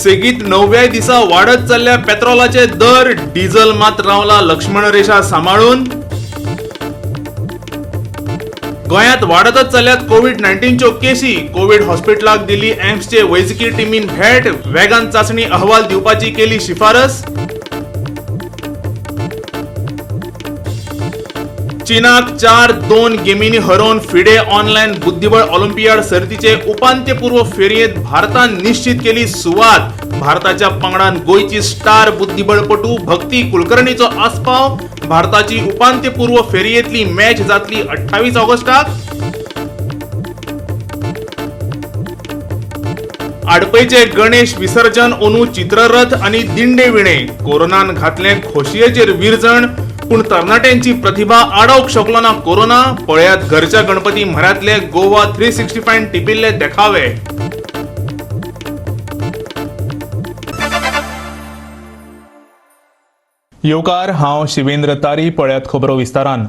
सेगीत णवव्याय दिसा वाडत चल्ल्या पेत्रोलाचे दर, डिझल मात रावला लक्ष्मण रेषा सांबाळून. गोंयांत वाडतच चल्ल्यात कोवीड 19च्यो केशी. कोवीड हॉस्पिटलाक दिली एम्सचे वैजकी टिमीन भेट, वेगान चाचणी अहवाल दिवपाची केली शिफारस. चीनाक 4-2 गेमींनी हरोवन फिडे ऑनलायन बुद्धिबळ ऑलिम्पियाड सर्तीचे उपांत्यपूर्व फेरयेंत भारतान निश्चित केली सुवात. भारताच्या पंगडान गोंयची स्टार बुद्धिबळपटू भक्ती कुलकर्णीचो आस्पाव. भारताची उपांत्यपूर्व फेरयेंतली मॅच जातली 28 ऑगस्टाक. आडपयचे गणेश विसर्जन अंदू चित्ररथ आनी दिंडे विणे. कोरोनान घातलें खोशयेचेर विरजण, पूण तरणाट्यांची प्रतिभा आडावंक शकलो ना कोरोना. पळयात घरच्या गणपती म्हऱ्यांतले गोवा 365 टिपिल्ले देखावे. येवकार, हांव शिवेंद्र तारी. पळयात खबरो विस्तारान.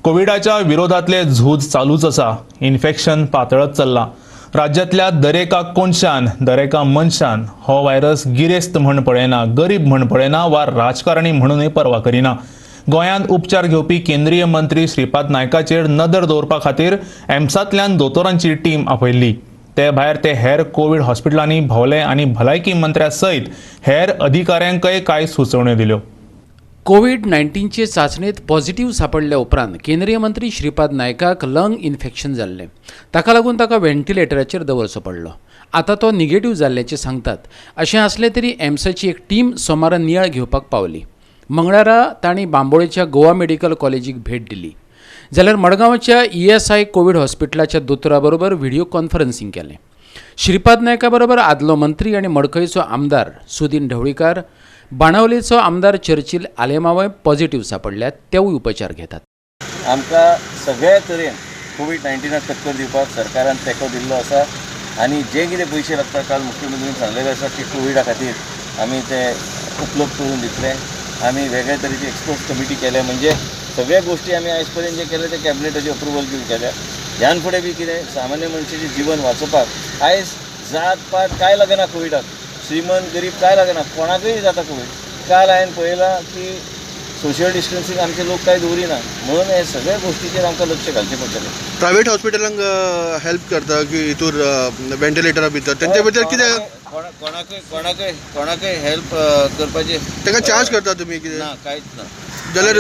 कोविडाच्या विरोधातले झूज चालूच आसा. इन्फेक्शन पातळत चल्लां. राज्यांतल्या दरेका कोनशान, दरेका मनशान हो व्हायरस गिरेस्त म्हण पळयना, गरीब म्हण पळयना वा राजकारणी म्हणूनय पर्वा करिना. गोंयांत उपचार घेवपी केंद्रीय मंत्री श्रीपाद नायकाचेर नदर दवरपा खातीर एम्सांतल्यान दोतोरांची टीम आपयल्ली. ते भायर ते हेर कोवीड हॉस्पिटलांनी भोंवले आनी भलायकी मंत्र्या सयत हेर अधिकाऱ्यांकय कांय सुचोवण्यो दिल्यो. कोवीड 19चे चांचणेंत पॉझिटिव्ह सांपडल्या उपरांत केंद्रीय मंत्री श्रीपाद नायकाक लंग इन्फेक्शन जाल्लें. ताका लागून ताका व्हेंटिलेटराचेर दवरचो पडलो. आतां तो निगेटीव जाल्ल्याचें सांगतात. अशें आसलें तरी एम्साची एक टीम सोमारा नियाळ घेवपाक पावली. मंगळारा तांणी बांबोळेच्या गोवा मेडिकल कॉलेजीक भेट दिली, जाल्यार मडगांवच्या ईएसआय कोवीड हॉस्पिटलाच्या दोतोरा बरोबर व्हिडिओ कॉन्फरन्सिंग केलें. श्रीपाद नायका बरोबर आदलो मंत्री आनी मडकयचो आमदार सुदीन ढवळीकार, बाणावलेचो आमदार चर्चिल आलेमावय पॉझिटिव्ह सांपडल्यात. तेवूय उपचार घेतात. आमकां सगळ्या तरेन कोवीड 19नाक टक्कर दिवपाक सरकारान तेंको दिल्लो आसा आनी जे कितें पयशे लागता, काल मुख्यमंत्र्यान सांगलेलें आसा की कोविडा खातीर आमी ते उपलब्ध करून दितले. आमी वेगळे तरेची एक्सपर्ट कमिटी केल्या, म्हणजे सगळ्या गोश्टी आमी आयज पर्यंत जे केले ते कॅबिनेटाचे अप्रुवल घेवन केल्या. ह्यान फुडें बी कितें सामान्य मनशाचें जिवन वाचोवपाक, आयज जात पात कांय लागना कोविडाक, श्रीमंत गरीब कांय लागना, कोणाकूय जाता कोवीड. काल हांवें पळयलां की सोशल डिस्टन्सींग आमचे लोक कांय दवरिना, म्हणून हे सगळ्या गोश्टीचेर आमकां लक्ष घालचें पडटलें. प्रायव्हेट हॉस्पिटलांक हेल्प करता की हितूर व्हेंटिलेटरा भितर तेंचे भितर कितें? कोणाकूय कोणाकूय कोणाकूय हेल्प करपाचे ताका चार्ज करता तुमी कितें? ना, कांयच ना. जाल्यार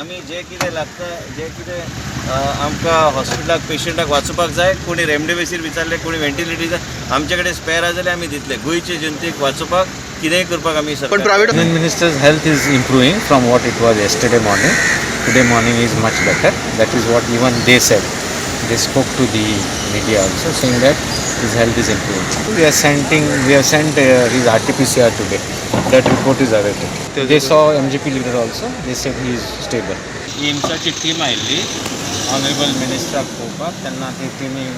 आमी जे कितें लागता, जे कितें आमकां हॉस्पिटलाक पेशंटाक वाचोवपाक जाय, कोणी रेमडेसिवीर विचारले, कोणी व्हेंटिलेटर जाय, आमचे कडेन स्पेर आसा जाल्यार आमी दितले. गोंयचे जनतेक वाचोवपाक कितेंय करपाक आमी पण सरकार private Union Minister's health is improving from what it was yesterday morning. Today morning is much better. That is what even they said. They spoke to the media also, saying that his health is improving. We have sent his RT-PCR today. That report is awaited. They saw MGP leader also. They said he is stable. एम्साची team आयिल्ली honourable मिनिस्टराक पळोवपाक. तेन्ना ती टिमीन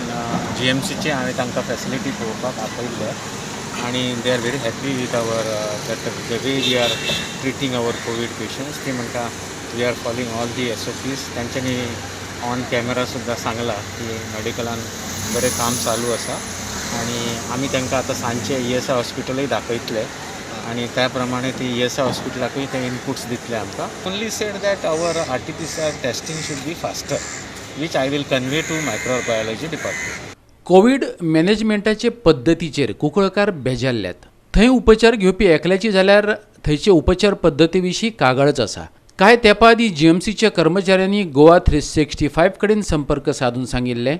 जीएमसीची हांवें तांकां facility पळोवपाक आपयल्ले आनी they are very happy with our that the way we are treating our COVID patients. ती म्हणटा, we are following all the SOPs. तांच्यांनी ऑन कॅमेरा सुद्दां सांगलां की मेडिकलान बरें काम चालू आसा आनी आमी तांकां आतां सांजचे ईएसआय हॉस्पिटलूय दाखयतले आनी त्या प्रमाणे ती ईएसआय हॉस्पिटलाकूय ते इनपुट्स दितले आमकां. Only said that our RTPCR testing should be faster, which I will convey to microbiology department. Covid मॅनेजमेंटाचे पद्दतीचेर कुंकळकार बेजारल्यात. थंय उपचार घेवपी एकल्याची जाल्यार थंयचे उपचार पद्दती विशीं कागाळच आसा. कांय तेंपा आदीं जीएमसीच्या कर्मचाऱ्यांनी गोवा 365 कडेन संपर्क सादून सांगिल्लें,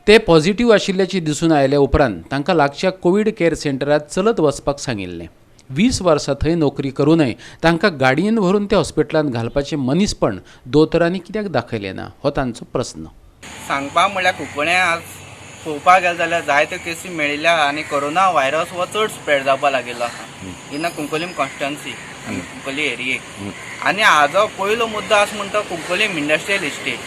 ते पॉझिटिव्ह आशिल्ल्याचें दिसून आयल्या उपरांत तांकां लागच्या कोवीड केअर सेंटरात चलत वचपाक सांगिल्लें. 20 वर्सां थंय नोकरी करूनय तांकां गाडयेन व्हरून त्या हॉस्पिटलांत घालपाचें मनीसपण दोतोरांनी कित्याक दाखयलें ना, हो तांचो प्रस्न. सांगपा म्हणल्यार कुंकळ्ळे आज पळोवपाक गेले जाल्यार जायत्यो केसी मेळिल्ल्यो आहा आनी कोरोना व्हायरस हो चड स्प्रेड जावपाक लागिल्लो आहा इन अ कुंकळीम कॉन्स्टिट्युन्सी आनी कुंकळी एरियेक. आनी हाजो पयलो मुद्दो आसा म्हणटा कुंकळीम इंडस्ट्रियल इस्टेट.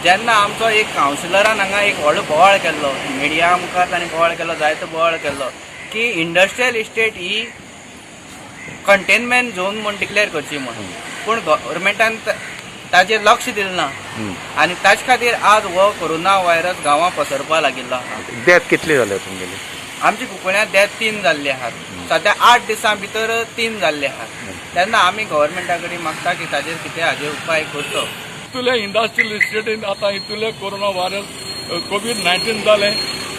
जेन्ना आमचो एक कावन्सिलरान हांगा एक व्हडलो बोवाळ केल्लो, मिडिया मुखार ताणें बोवाळ केलो, जायतो बोवाळ केल्लो की इंडस्ट्रियल इस्टेट ही कंटेनमेंट झोन म्हूण डिक्लेअर करची म्हूण, पूण गव्हर्मेंटान ताजेर लक्ष दिलें ना आनी ताचे खातीर आज हो कोरोना व्हायरस गांवां पसरपाक लागिल्लो आहा. डेथ कितली जाल्या तुमगेली? आमच्या कुंकळ्यांत डेथ तीन जाल्ले आहात. सद्या 8 दिसां भितर 3 जाल्ले आहा. तेन्ना आमी गव्हर्मेंटा कडेन मागता की ताजेर कितें हाजेर उपाय करचो. इतुले इंडस्ट्रियल इस्टेटीन आतां इतुले कोरोना व्हायरस कोवीड-19 जालें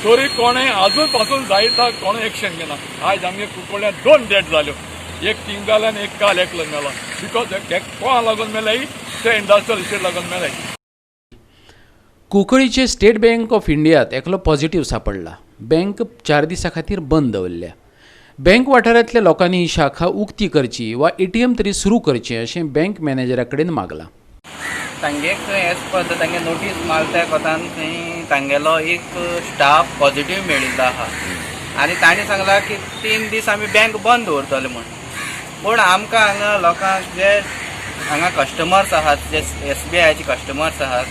तरी कोणें आजून पासून जायता कोणें एक्शन घेना. आयज आमगे कुंकळ्यां 2 डेथ जाल्यो, एक थिंग जालें आनी एक काल एकलो मेलो, because कोणा लागून मेले ते इंडस्ट्रियल इस्टेट लागून मेले. कुंकळीचे स्टेट बँक ऑफ इंडियात एकलो पॉझिटिव्ह सापडला. बँक 4 दिसां खातीर बंद दवरल्या. बँक वाठारांतल्या लोकांनी ही शाखा उक्ती करची वा एटीएम तरी सुरू करचें अशें बँक मॅनेजरा कडेन मागलां. तांगे खंय एज पर तांगे नोटीस मारता त्या कोतान खंय तांगेलो एक स्टाफ पॉझिटिव्ह मेळिल्लो आहा आनी ताणें सांगलां की 3 दीस आमी बँक बंद दवरतले म्हूण. पूण आमकां हांगा लोकांक जे हांगा कस्टमर्स आहात, जे SBIचे कस्टमर्स आहात,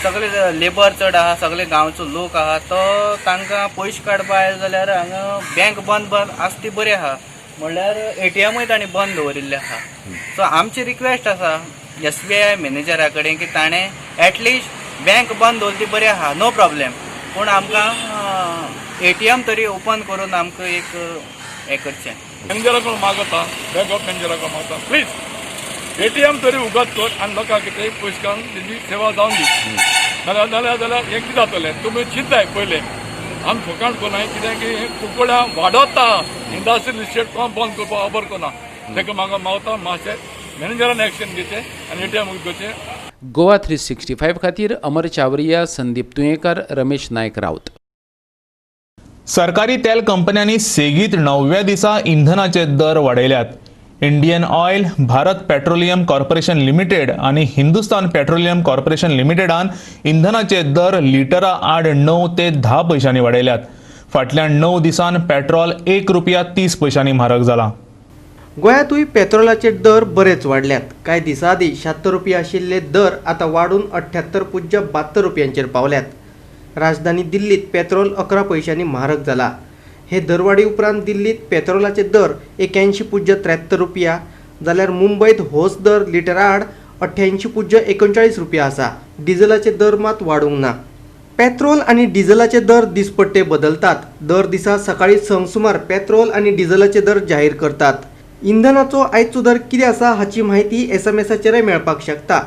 सगळे लेबर चड आहा, सगळे गांवचो लोक आहा, तो तांकां पयशे काडपा आयले जाल्यार हांगा बँक बंद आसा ती बरी आहा, म्हणल्यार ATMूय तांणी बंद दवरिल्लें आहा. सो आमची रिक्वेस्ट आसा SBI मॅनेजरा कडेन की ताणें एटलिस्ट बँक बंद दवरली ती बरी आहा, नो प्रॉब्लेम, पूण आमकां ATM तरी ओपन करून आमकां एक हें करचें. मॅनेजरा कडेन मागता, बँक ऑफ मॅनेजरा कडेन मागता, प्लीज ATM तरी उगत कर आनी लोकांक कितें पयशे काडून तेजी सेवा जावन दी. नाल्यार नाल्यार जाल्यार हें कितें जातलें तुमी चिंताय पयलें. आमी फकाण करनाय कित्याक की हें कुंकळ्यां वाडता इंडस्ट्रियल इस्टेट कोण बंद करपाक खबर करना. ताका म्हाका मागता मातशें मॅनेजरान एक्शन घेवचें आनी ATM उगत करचें. गोवा 365 खातीर अमर चावरिया, संदीप तुयेंकार, रमेश नायक राऊत. सरकारी तेल कंपन्यांनी सेगीत 9व्या दिसा इंधनाचे दर वाडयल्यात. Indian Oil, Bharat Petroleum Corporation Limited आनी हिंदुस्तान पेट्रोलियम कॉर्पोरेशन लिमिटेडान इंधनाचे दर लिटरा आड 9 ते 10 पयशांनी वाडयल्यात. फाटल्या 9 दिसान पेट्रोल 1 रुपया 30 पयशांनी म्हारग जाला. गोंयांतूय पेट्रोलाचे दर बरेच वाडल्यात. कांय दिसां आदीं 76 रुपया आशिल्ले दर आतां वाडून 78.72 रुपयांचेर पावल्यात. राजधानी दिल्लीत पेट्रोल 11 पयशांनी म्हारग जाला. हे दरवाडी उपरांत दिल्लीत पेट्रोलाचे दर 81.73 रुपया जाल्यार मुंबयत होच दर लिटरा आड 88.39 रुपया आसा. डिझलाचे दर मात वाडूंक ना. पेट्रोल आनी डिझलाचे दर दिसपट्टे बदलतात. दर दिसा सकाळीं 6 सुमार पेट्रोल आनी डिझलाचे दर जाहीर करतात. इंधनाचो आयचो दर कितें आसा हाची म्हायती SMSाचेरय मेळपाक शकता.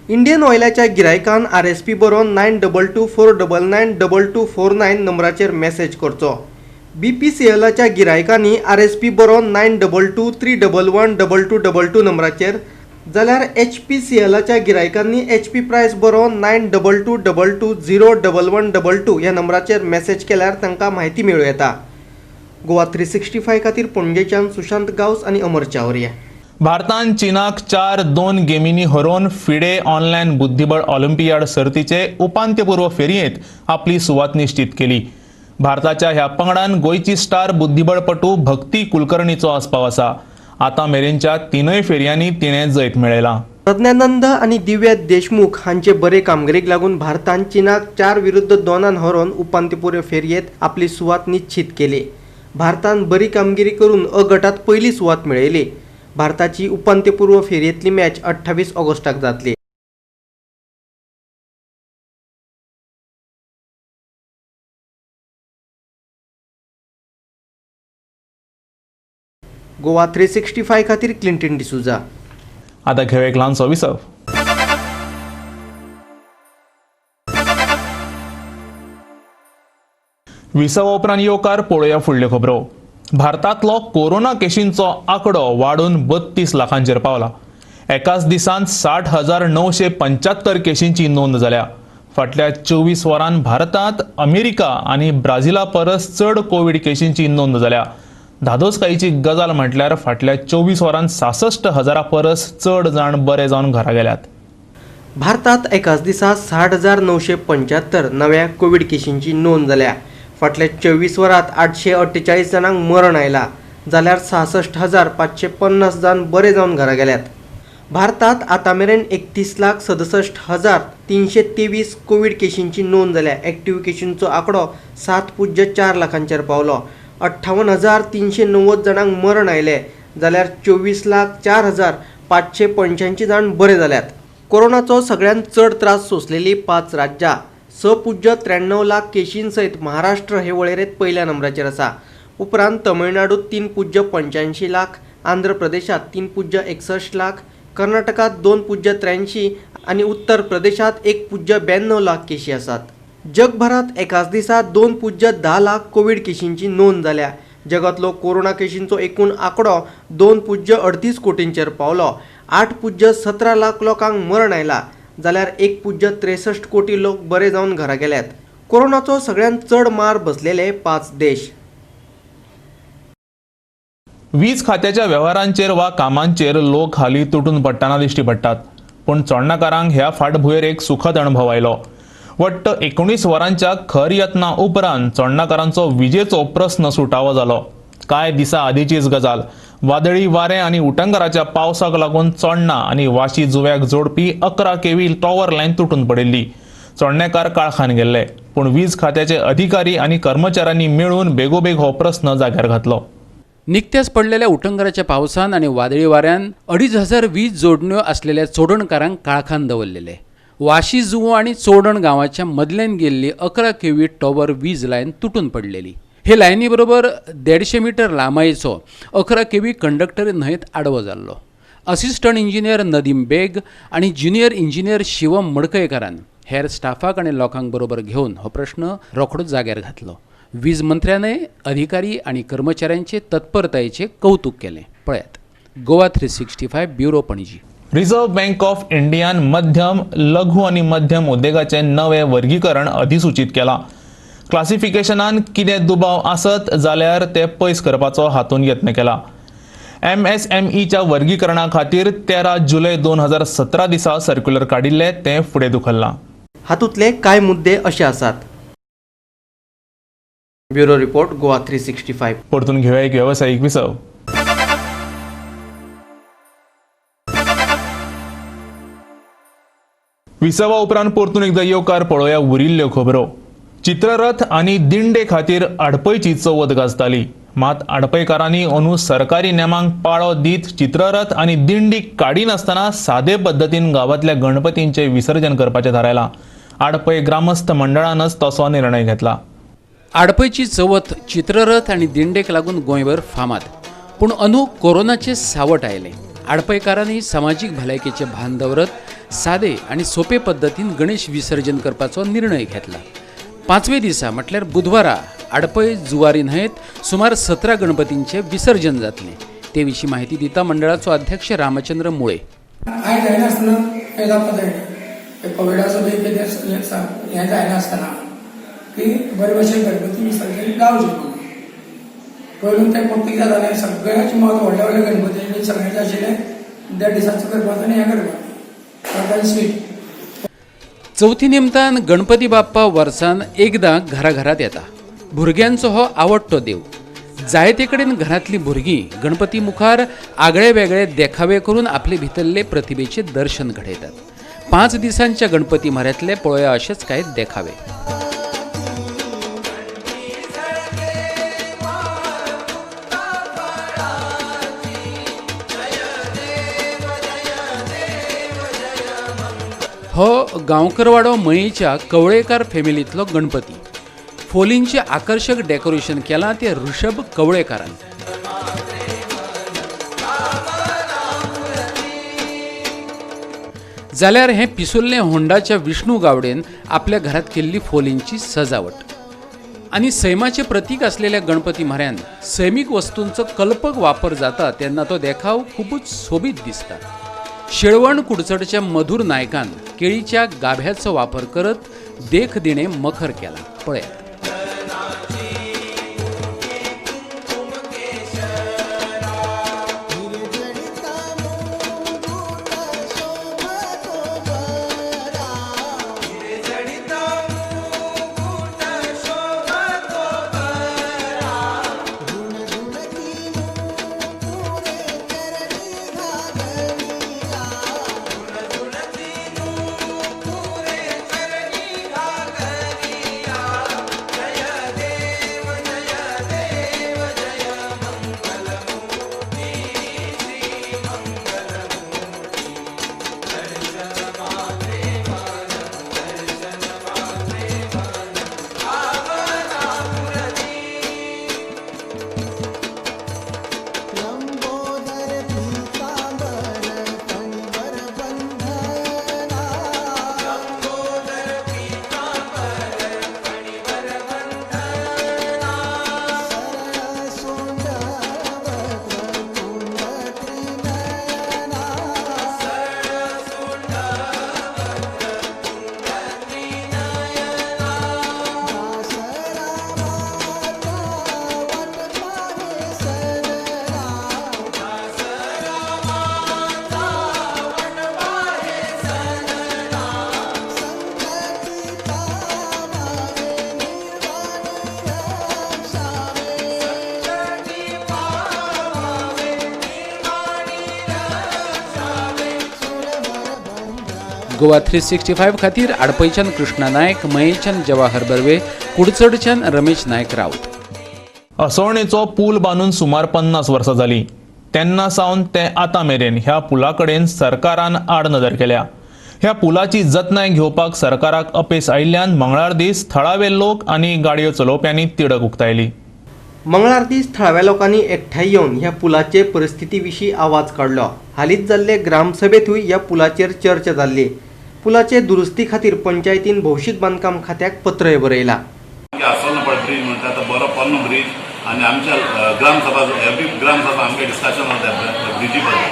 इंडियन ऑयलाच्या गिरायकान RSP बरोवन 9224992249 नंबराचेर मॅसेज करचो. BPCLच्या गिरायकांनी RSP बरोवन 9223112222 नंबराचेर जाल्यार HPCLच्या गिरायकांनी HP प्रायस बरोवन 9222201122 ह्या नंबराचेर मॅसेज केल्यार तांकां म्हायती मेळूं येता. गोवा 365 खातीर पणजेच्यान सुशांत गांवस आनी अमर चावरिया. भारतान चीनाक 4-2 गेमींनी हरोवन फिडे ऑनलायन बुद्धिबळ ऑलिम्पियाड सर्तीचे उपांत्यपूर्व फेरयेंत आपली सुवात निश्चित केली. भारताच्या ह्या पंगडान गोंयची स्टार बुद्धिबळपटू भक्ती कुलकर्णीचो आस्पाव आसा. आतां मेरेनच्या 3 फेरयांनी तिणें जैत मेळयलां. प्रज्ञानंद आनी दिव्या देशमुख हांचे बरे कामगिरीक लागून भारतान चीनाक 4-2 हरोवन उपांत्यपूर्व फेरयेंत आपली सुवात निश्चित केली. भारतान बरी कामगिरी करून अ गटात पयली सुवात मेळयली. भारताची उपांत्यपूर्व फेरयेंतली मॅच 28 ऑगस्टाक जातली. गोवा 365 खातीर क्लिंटन डिसुजा. आता घेवया एक ल्हानसो विसव. विसवा उपरांत येवकार पळोवया फुडल्यो खबरो. भारतांतलो कोरोना केशींचो आंकडो वाडून 32 लाखांचेर पावला. एकाच दिसान 60,975 केशींची नोंद जाल्या. फाटल्या 24 वरां भारतांत अमेरिका आनी ब्राझिला परस चड कोवीड केशींची नोंद जाल्या. धादोसकायेची गजाल म्हटल्यार फाटल्या 24 वरां 66,000 परस चड जाण बरे जावन घरा गेल्यात. भारतात एकाच दिसा 60,975 नव्या कोवीड केशींची नोंद जाल्या. फाटल्या 24 वरांत 848 जाणांक मरण आयला जाल्यार 66,550 जाण बरे जावन घरा गेल्यात. भारतात आतां मेरेन 31,67,323 कोवीड केशींची नोंद जाल्या. एक्टिव्ह केशींचो आंकडो 7.4 लाखांचेर पावलो. 58,390 जाणांक मरण आयलें जाल्यार 24,04,585 जाण बरे जाल्यात. कोरोनाचो सगळ्यांत चड त्रास सोंसलेली 5 राज्यां 6.93 लाख केशीं सयत महाराष्ट्र हे वळेरेंत पयल्या नंबराचेर आसा. उपरांत तमिळनाडूत 3.85 लाख, आंध्र प्रदेशात 3.61 लाख, कर्नाटकात 2.83 आनी उत्तर प्रदेशात 1.92 लाख केशी आसात. जगभरात एकाच दिसा 2.10 लाख कोवीड केशींची नोंद जाल्या. जगातलो कोरोना केशींचो एकूण आंकडो 2.38 कोटींचेर पावलो. 8.17 लाख लोकांक मरण आयला जाल्यार 1.63 कोटी लोक बरे जावन घरा गेल्यात. कोरोनाचो सगळ्यांत चड मार बसलेले 5 देश. वीज खात्याच्या वेव्हारांचेर वा कामांचेर लोक हालीं तुटून पडटना दिश्टी पडटात. पूण चोडणाकारांक ह्या फाटभुंयेर एक सुखद अणभव आयलो. वट्ट 19 वरांच्या खर यत्ना उपरांत चोडणाकारांचो विजेचो प्रस्न सुटावो जालो. कांय दिसां आदींचीच गजाल. वादळी वारें आनी उटंगाराच्या पावसाक लागून चोडणा आनी वाशी जुव्याक जोडपी 11 केव्ही टॉवर लायन तुटून पडिल्ली. चोडणेकार काळखान गेल्ले, पूण वीज खात्याचे अधिकारी आनी कर्मचाऱ्यांनी मेळून बेगोबेग हो प्रस्न जाग्यार घातलो. निकत्याच पडलेल्या उटंगाराच्या पावसान आनी वादळी वाऱ्यान 2500 वीज जोडण्यो आसलेल्या चोडणकारांक काळखान दवरलेले. वाशी जुवो आनी चोडण गांवाच्या मदल्यान गेल्ली 11 केव्ही टॉवर वीज लायन तुटून पडलेली. हे लायनी बरोबर 150 मीटर लांबायेचो 11 केव्ही कंडक्टर न्हंयेत आडवो जाल्लो. असिस्टंट इंजिनियर नदीम बेग आनी ज्युनियर इंजिनियर शिवम मडकयकारान हेर स्टाफाक आनी लोकांक बरोबर घेवन हो प्रश्न रोखडोच जाग्यार घातलो. वीज मंत्र्यानय अधिकारी आनी कर्मचाऱ्यांचे तत्परतायेचें कौतूक केलें. पळयात Goa 365 bureau Panaji. Reserve Bank of इंडियान मध्यम, लघु आनी मध्यम उद्देगाचें नवें वर्गीकरण अधिसूचीत केलां. क्लासिफिकेशनान कितें दुबाव आसत जाल्यार ते पयस करपाचो हातून यत्न केला. एमएसएमईच्या वर्गीकरणा खातीर 13 जुलय 2017 दिसा सर्क्युलर काडिल्लें तें फुडें धुकल्लां. हातूंतले कांय मुद्दे अशे आसात. Bureau report Goa 365. परतून घेवया एक वेवसायीक विसव. विसवा उपरांत परतून एकदा येवकार पळोवया उरिल्ल्यो खबरो. चित्ररथ आनी दिंडे खातीर आडपयची चवथ गाजताली. मात आडपयकारांनी अंदू सरकारी नेमांक पाळो दीत चित्ररथ आनी दिंडी काडिनासतना सादे पद्दतीन गांवांतल्या गणपतींचें विसर्जन करपाचें थारायलां. आडपय ग्रामस्थ मंडळानच तसो निर्णय घेतला. आडपयची चवथ चित्ररथ आनी दिंडेक लागून गोंयभर फामाद. पूण अंदू कोरोनाचें सावट आयलें. आडपयकारांनी समाजीक भलायकेचें भान दवरत सादे आनी सोपे पद्दतीन गणेश विसर्जन करपाचो निर्णय घेतला. 5वे दिसा म्हटल्यार बुधवारा आडपय जुवारी न्हंयेत सुमार 17 गणपतींचें विसर्जन जातलें. ते विशीं माहिती दिता मंडळाचो अध्यक्ष रामचंद्र मुळे. आयज जायनासतना हें जावपा जाय, कोविडाचो बी कितें हें जायनासतना की बरे भशेन गणपती विसर्जन जावचें म्हणून. पयलू तें फक्त कितें जालें, सगळ्यांचें मत व्हडले व्हडले गणपती सगळ्यांचें आशिल्लें 1.5 दिसांचो करपाचो आनी हें करपाचो स्वीट. चवथी निमतान गणपती बाप्पा वर्सान एकदां घराघरात येता. भुरग्यांचो हो आवडटो देव. जायते कडेन घरांतलीं भुरगीं गणपती मुखार आगळे वेगळे देखावे करून आपले भितरले प्रतिभेचें दर्शन घडयतात. 5 दिसांच्या गणपती म्हऱ्यांतले पळोवया अशेच कांय देखावे. हो गांवकरवाडो मयेच्या कवळेकार फॅमिलींतलो गणपती. फोलींचें आकर्शक डेकोरेशन केलां तें ऋषभ कवळेकारान. जाल्यार हें पिसुल्लें होंडाच्या विष्णू गावडेन आपल्या घरात केल्ली फोलींची सजावट. आनी सैमाचें प्रतीक आसलेल्या गणपती म्हऱ्यान सैमीक वस्तूंचो कल्पक वापर जाता तेन्ना तो देखाव खुबूच सोबीत दिसता. शेळवण कुडचडच्या मधुर नायकान केळीच्या गाभ्याचो वापर करत देखदिणें मखर केलां. पळयात. गोवा 365 खातीर आडपयच्यान कृष्णा नायक, मयेच्यान जवाहर बर्वे, कुडचडच्यान रमेश नायक राऊत. असोळणेचो पूल बांदून सुमार 50 वर्सां जालीं. तेन्ना सावन ते आतां मेरेन ह्या पुला कडेन सरकारान आडनदर केल्या. ह्या पुलाची जतनाय घेवपाक सरकाराक अपेस आयिल्ल्यान मंगळार दीस थळावे लोक आनी गाडयो चलोवप्यांनी तिडक उक्तायली. मंगळार दीस थळाव्या लोकांनी एकठांय येवन ह्या पुलाचे परिस्थिती विशीं आवाज काडलो. हालींच जाल्ले ग्रामसभेंतूय ह्या पुलाचेर चर्चा जाल्ली. पुलाचे दुरुस्ती खातीर पंचायतीन भौशीक बांदकाम खात्याक पत्रय बरयलां. आसोळणा पळय ब्रीज म्हणटा, आतां बरो पोन्नो ब्रीज आनी आमच्या ग्रामसभा, एवरी ग्रामसभा आमगे डिस्कशन जाता ब्रिजी बद्दल.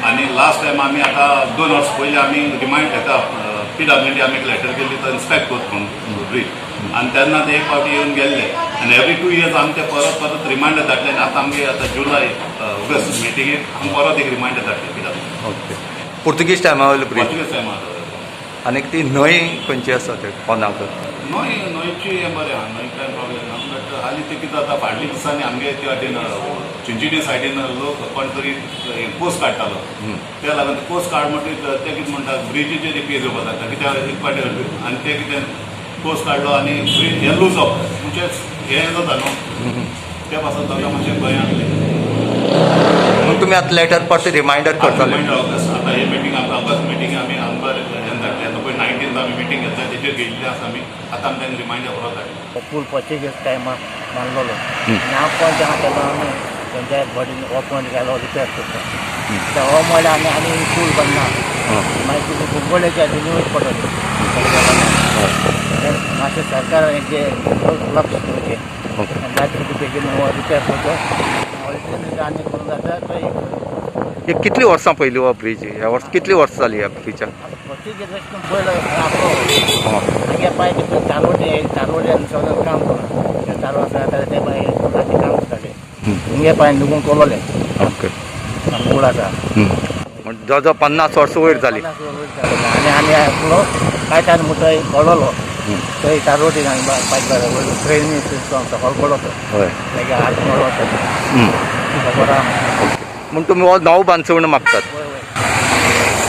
आनी लास्ट टायम आमी आतां 2 वर्स पयलीं आमी रिमायंड हेका पीडब्ल्यूडी आमी एक लेटर केल्ली, तो इन्स्पेक्ट करता म्हणून ब्रीज. आनी तेन्ना ते एक फावटी येवन गेल्ले आनी एवरी 2 इयर्स आमी ते परत परत रिमायंडर धाडले. आनी आतां आमगे आतां जुलय ऑगस्ट मिटिंगेक आमी परत एक रिमायंडर धाडले पीडब्ल्यू. ओके, पुर्तुगीज टायमा वयलो ब्रीज? पोर्चुगीज टायमार. आनी ती न्हंय खंयची आसा ते पोंदाक? न्हंय, न्हंयची हें बरें आहा, न्हंय कांय प्रॉब्लेम ना. बट हालीं तें कितें जाता, फाटल्या दिसांनी आमगे त्या वाटेन चिंचिणी सायडीन लोक कोण तरी कोस काडटालो. त्या लागून ते कोस काड म्हणटकीर ते कितें म्हणटा, ब्रिजीचेर रिपेर येवपाक जाता कित्याक एक फावटी. आनी ते कितें कोस काडलो आनी ब्रीज हें लूज जावप म्हणजे हें जाता न्हू, त्या पासून ताका मातशें भंय आसलें. म्हूण तुमी आतां लेटर परत रिमायंडर करतले? ऑगस्ट आतां हे मिटींग, आतां ऑगस्ट मिटींग आमी आमकां हें धाडलें. आतां पळय 19 आमी मिटींग घेतल्या, तेचेर घेयल्लें आसा आमी. आतां आमी तांकां रिमायंडर परत धाडलें. पूल पोर्चुगीज टायमार बांदलेलो आनी हांव पॉयंट आहा तेका आमी पंचायत बॉडीन हो पॉयंट घालो रिपेर करता हो म्हणल्यार आमी आनी पूल बांदना. मागीर तुमी कुंकळ्ळेच्या हातीन पडटलें. मातशें सरकारान हेजे लक्ष दिवचें आनी जाय तितले बेगीन हो रिपेर करचो. आनी करूंक जाता तो एक. एक कितलीं वर्सां पयलीं हो ब्रीज, ह्या वर्स कितलीं वर्सां जालीं ह्या ब्रिजाक? पोर्चुगीज पयलो आपलो मागीर पाय चालवटे चालवटे आनी सगळें काम करून चालू आसा ते मागीर पुलाचें काम करताले. मुगे पांय निगून कोलोले. पूल आसा. जवळ जवळ 50 वर्सां वयर जालीं. आनी आमी आपलो कांय म्हणटा पडलो थंय चारोटी पांच ट्रेनी सकयल पडलो तो. मागीर हात मोडलो तो, खबर आहा. म्हूण तुमी हो नवो बांदचो म्हूण मागतात?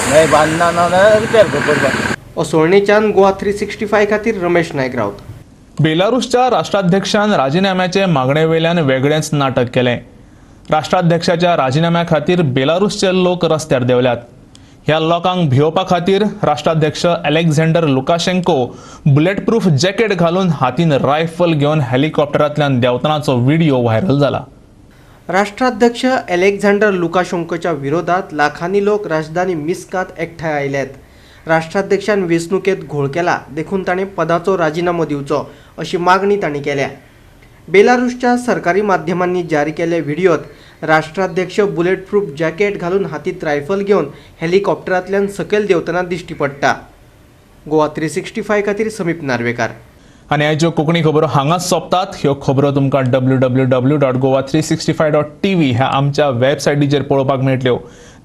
न्हय बांदना, ना जाल्यार रिपेर करपाक. असोळणेच्यान गोवा 365 खातीर रमेश नायक राऊत. बेलारूसच्या राष्ट्राध्यक्षान राजिनाम्याचे मागणे वयल्यान वेगळेंच नाटक केलें. राष्ट्राध्यक्षाच्या राजिनाम्या खातीर बेलारूसचे लोक रस्त्यार देंवल्यात. ह्या लोकांक भियोवपा खातीर राष्ट्राध्यक्ष अलेक्झांडर लुकाशेंको बुलेटप्रूफ जॅकेट घालून हातीन रायफल घेवन हेलिकॉप्टरांतल्यान देंवतनाचो व्हिडिओ व्हायरल जाला. राष्ट्राध्यक्ष अलेक्झांडर लुकाशेंकोच्या विरोधात लाखांनी लोक राजधानी मिस्कात एकठांय आयल्यात. राष्ट्राध्यक्षान वेंचणुकेत घोळ केला, देखून ताणें पदाचो राजिनामो दिवचो अशी मागणी तांणी केल्या. बेलारूसच्या सरकारी माध्यमांनी जारी केल्ल्या व्हिडियोत राष्ट्राध्यक्ष बुलेटप्रूफ जॅकेट घालून हातीत रायफल घेवन हेलिकॉप्टरांतल्यान सकयल देंवतना दिश्टी पडटा. गोवा 365 खातीर समीप नार्वेकार. आनी आयच्यो कोंकणी खबरो हांगाच सोंपतात. ह्यो खबरो तुमकां www.goa365.tv ह्या आमच्या वेबसायटीचेर पळोवपाक मेळटल्यो.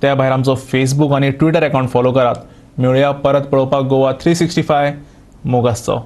त्या भायर आमचो फेसबूक आनी ट्विटर अकाउंट फॉलो करात. मेळुया परत पळोवपाक गोवा 365. मोग आसचो.